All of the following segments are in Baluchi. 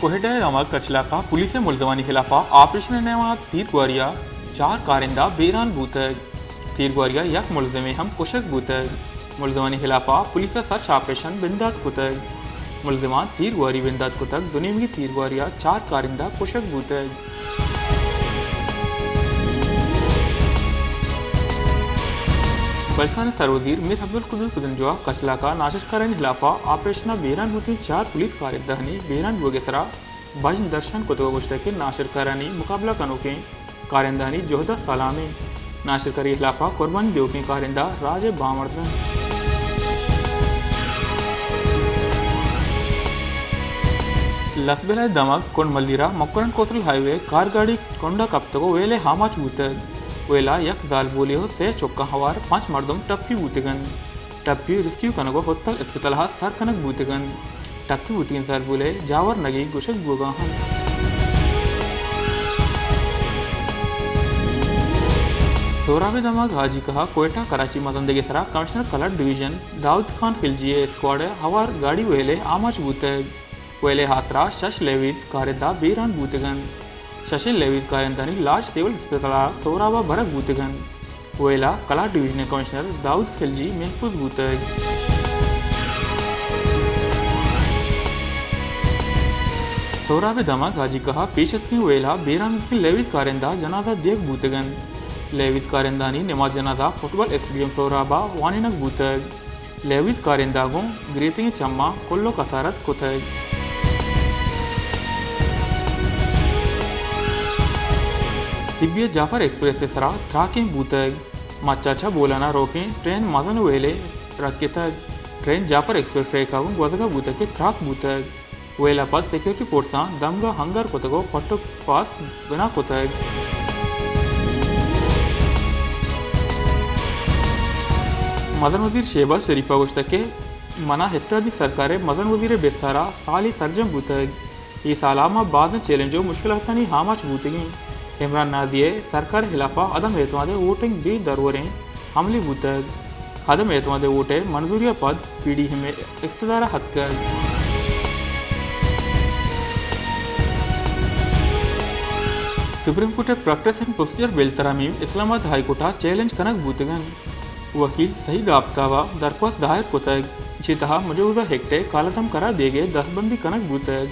کوہیڈا ءِ دمگ کچلاک ءَ پولیس ءِ ملزمانی ہلاپ ءَ آپریشن ءِ نیام ءَ تیرگواری ءَ چار کارندہ بیران بوتگ۔ تیرگواری ءَ یک ملزمے ہم کشگ بوتگ۔ ملزمانی ہلاپ ءَ پولیس ءَ سرچ آپریشن بندات کتگ۔ ملزماں تیرگواری بندات کتگ، دو نیمگی تیرگواری ءَ چار کارندہ کشگ بوتگ۔ بلوچستان ءِ سروزیر میر عبدالقدوس بزنجو ءَ کچلاک ءَ ناشرکارانی ہلاپ ءَ آپریشن ءَ بیران بوتیں چار پولیس کارندہانی بیران بوگ ءِ سرا بژن درشان کتگ ءُ گوشتگ کہ ناشرکارانی مقابلہ کنوکیں کارندہانی جہد ءَ سلام اِنت۔ ناشرکاری ءِ ہلاپ ءَ قربانی دیوکیں کارندہ راج ءِ بامرد اَنت۔ لسبیلہ ءِ دمگ کنڈ ملیر ءَ مکران کوسٹل ہائی وے ءِ کار گاڑی کنڈ ءَ کپتگ ءُ ویل ءِ آماچ بوتگ۔ ویل ءَ یک زالبولے ءُ سے چکاں ہوار پنچ مردم ٹپی بوتگ اَنت۔ ٹپی ریسکیو کنگ ءُ ہتل اسپتال ءَ سر کنگ بوتگ اَنت۔ ٹپی بوتگیں زالبول ءِ جاور نگیگ گوشگ بوگ ءَ اَنت۔ سہراب ءِ دمگ حاجی کاہ ءَ کوئٹہ کراچی مزن دیگ ءِ سرا کمشنر کلر ڈویژن داؤد خان خلجی ءِ اسکواڈ ءِ ہوار گاڑی ویل ءِ آماچ بوتگ۔ ویل ءِ آسرا شش لیویز کارندہ بیران بوتگ اَنت۔ ششیں لیویز کارندہانی لاش سول اسپتال ءَ سہراب ءَ برگ بوتگ اَنت۔ ویل ءَ کلات ڈویژن ءِ کمشنر داؤد خلجی محفوظ بوتگ۔ سہراب ءِ دمگ حاجی کاہ ءَ پیش اتکیں ویل ءَ بیران بوتگیں لیویز کارندہ جنازہ دیگ بوتگ اَنت۔ لیویز کارندہانی نماز جنازہ فٹبال اسٹیڈیم سہراب ءَ وانینگ بوتگ۔ لیویز کارندہ گوں گریتگیں چماں کل ءُ کسارت کتگ۔ سبی ءَ جعفر ایکسپریس ءِ سرا تراکیں بوتگ۔ مچ ءَ چہ بولان ءَ روکیں ٹرین مزن ویلے رکتگ۔ ٹرین جعفر ایکسپریس ٹریک ءَ گوں گوزگ ءَ بوتگ کہ تراک بوتگ۔ ویل ءَ پد سیکورٹی فورساں دمگ ءَ ہنگر کتگ ءُ پٹ ءُ پاس بنا کتگ۔ مزن وزیر شہباز شریف ءَ گوشتگ کہ منا اتحادی سرکار ءِ مزن وزیر ءِ بستار ءَ سالے سرجم بوتگ۔ اے سال ءَ ما بازیں چیلنج ءُ مشکلاتانی آماچ بوتگیں۔ عمران نازی ءِ سرکار ءِ ہلاپ ءَ عدم اعتماد ءِ ووٹنگ بے دروریں حملے بوتگ۔ عدم اعتماد ءِ ووٹ ءِ منظوری ءَ پد پی ڈی ایم ءِ اقتدار ءَ اتکگ۔ سپریم کورٹ ءِ پریکٹس اینڈ پروسیجر بل ترامیم اسلام آباد ہائی کورٹ ءَ چیلنج کنگ بوتگ اَنت۔ وکیل سعید آفتاب ءَ درخواست دائر کتگ، ایشی ءِ تہا مجوزہ ایکٹ ءِ کالعدم قرار دیگ ءِ دستبندی کنگ بوتگ۔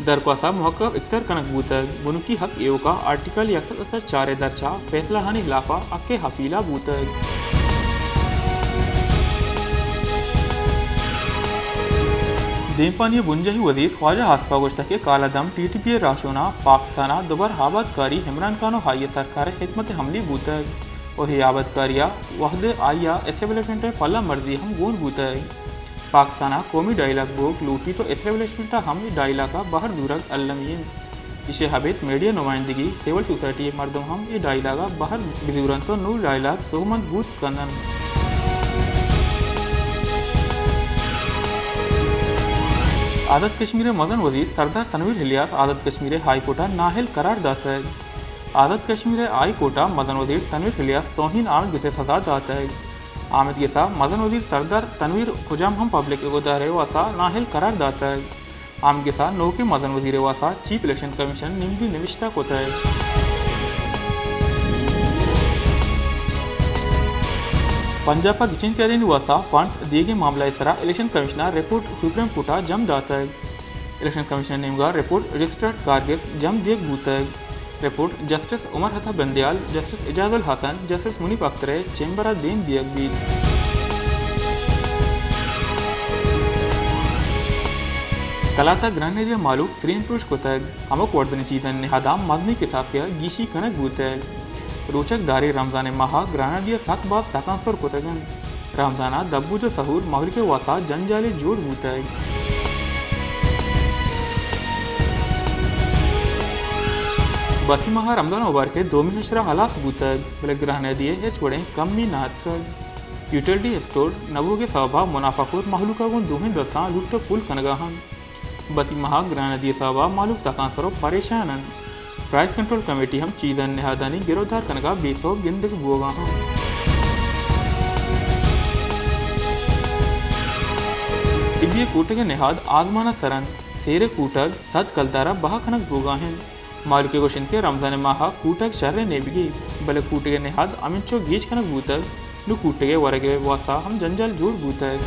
درخواست ءَ محقق اختیار کنگ بوتگ۔ بنکی حق ایوک ءَ آرٹیکل یک سد ءُ چار ءِ درچ ءَ فیصلہ آنی ہلاپ ءَ حق ءِ اپیل ءَ بوتگ۔ دیمپانی ءِ بنجاہی وزیر خواجہ آصف ءَ گوشتگ کہ کالعدم ٹی ٹی پی ءِ راہشون ءَ پاکستان ءَ دوبر آبادکاری عمران خان ءُ آئی ءِ سرکار ءِ حکمت عملی بوتگ ءُ اے آبادکاری ءِ وھد ءَ آئی ءَ اسٹیبلشمنٹ ءِ پلہ مرزی ہم گون بوتگ۔ پاکستان ءَ قومی ڈائیلاگ بوگ لوٹیت ءُ اسٹیبلشمنٹ ءَ ہم اے ڈائیلاگ ءَ بہر زورگ المی اِنت۔ ایشی ءَ ابید میڈیا نمائندگی، سول سوسائٹی ءِ مردم ہم اے ڈائیلاگ ءَ بہر بزورنت ءُ نوں ڈائیلاگ سوبمند بوت کن اَنت۔ آزاد کشمیر ءِ مزن وزیر سردار تنویر الیاس آزاد کشمیر ءِ ہائی کورٹ ءَ نااہل قرار داتگ۔ آزاد کشمیر ءِ ہائی کورٹ ءَ مزن وزیر تنویر الیاس ءَ توہین آمدگس ءِ سزا داتگ۔ آمدگس ءَ مزن وزیر سردار تنویر کجام ہم پبلک اقتدار ءِ واستہ نااہل قرار داتگ۔ آمدگس ءَ نوکیں مزن وزیر ءِ واستہ چیف الیکشن کمیشن ءَ نمدی نبشتہ کتگ۔ پنجاب ءَ گچین تیاریانی واستہ فنڈز دیگ ءِ معاملہ ءِ سرا الیکشن کمیشن ءَ رپورٹ سپریم کورٹ ءَ جم داتگ۔ الیکشن کمیشن ءِ نیمگ ءَ رپورٹ رجسٹرڈ کارگس جم دیگ بوتگ۔ رپورٹ جسٹس عمر حسن بندیال، جسٹس اعجاز الحسن، جسٹس منیب اختر ءِ چیمبر ءَ دیم دیگ بیت۔ کلات ءَ گرانادی ءِ مہلوک سرین پروش کتگ۔ ہمک وردنی چیزانی نہاداں مزنیں کساسے ءَ گیشی کنگ بوتگ۔ روچگ داریں رمضان ءِ ماہ ءَ گرانادی ءَ سک باز تکانسر کتگ اَنت۔ رمضان ءَ دبوج ءُ سحور مہلوک ءِ واستہ جنجالے جوڑ بوتگ۔ بسی ماہ ءَ رمضان مبارک ءِ دومی عشرہ ہلاس بوتگ، بلے گرانادی ءَ ہچ وڑیں کمی نہ اتکگ۔ یوٹیلٹی اسٹور نہ بوگ ءِ سبب ءَ منافع خور مہلوک ءَ گوں دوہیں دستاں لٹ ءُ پول کنگ ءَ اَنت۔ بسی ماہ ءَ گرانادی ءِ سبب ءَ مہلوک تکانسر ءُ پریشان اَنت۔ پرائس کنٹرول کمیٹی ہم چیزانی نہادانی گرودار کنگ ءَ بے سوب گندگ بوگ ءَ اَنت۔ طبی ءِ کوٹگ ءِ نہاد آزمان ءَ سر اَنت۔ ایر ءِ کوٹگ سد کلدار ءَ بہا کنگ بوگا انت۔ مہلوک ءِ گوشنت کہ رمضان ءِ ماہ ءَ کوٹگ شریں نیمگے، بلے کوٹگ ءِ نہاد ہمینچو گیج کنگ بوتگ، نوں کوٹگ ءِ ورگ ءِ واستہ ہم جنجال جوڑ بوتگ۔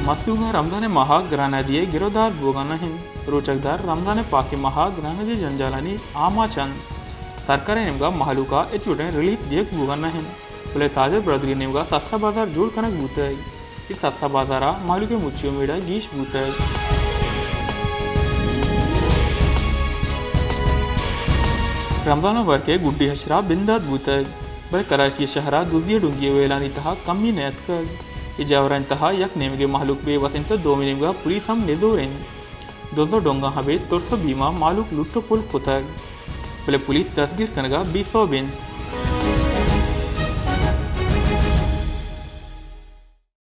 مستونگ ءَ رمضان ءِ ماہ ءَ گرانادی ءِ گرودار بوگا نہ انت۔ روچگدار رمضان ءِ پاکیں ماہ ءَ گرانادی ءِ جنجالانی آماچ انت۔ سرکار ءِ نیمگا مہلوک ءَ ہچ وڑیں ریلیف دیگ بوگا نہ انت، بلے تاجر برادری ءِ نیمگا سستا بازار جوڑ کنگ بوتگ۔ اے سستا بازار ءَ مہلوک ءِ مچی ءُ میڑ ءَ گیش بوتگ۔ رمضان ءِ ورگ ءِ گڈی ہشرا بندات بوتگ، بلے کراچی ءِ شہر ءَ دزی ءِ ڈنگی ءُ ویلانی تہا کمی نیاتکگ۔ اے جاورانی تہا یک نیمگے مہلوک بے وس انت ءُ دومی نیمگا پولیس ہم نزور انت۔ دز ءُ ڈنگاں ابید ترس ءُ بیم ءَ مہلوک لٹ ءُ پل کتگ، بلے پولیس دستگیر کنگ ءَ بے سوب انت۔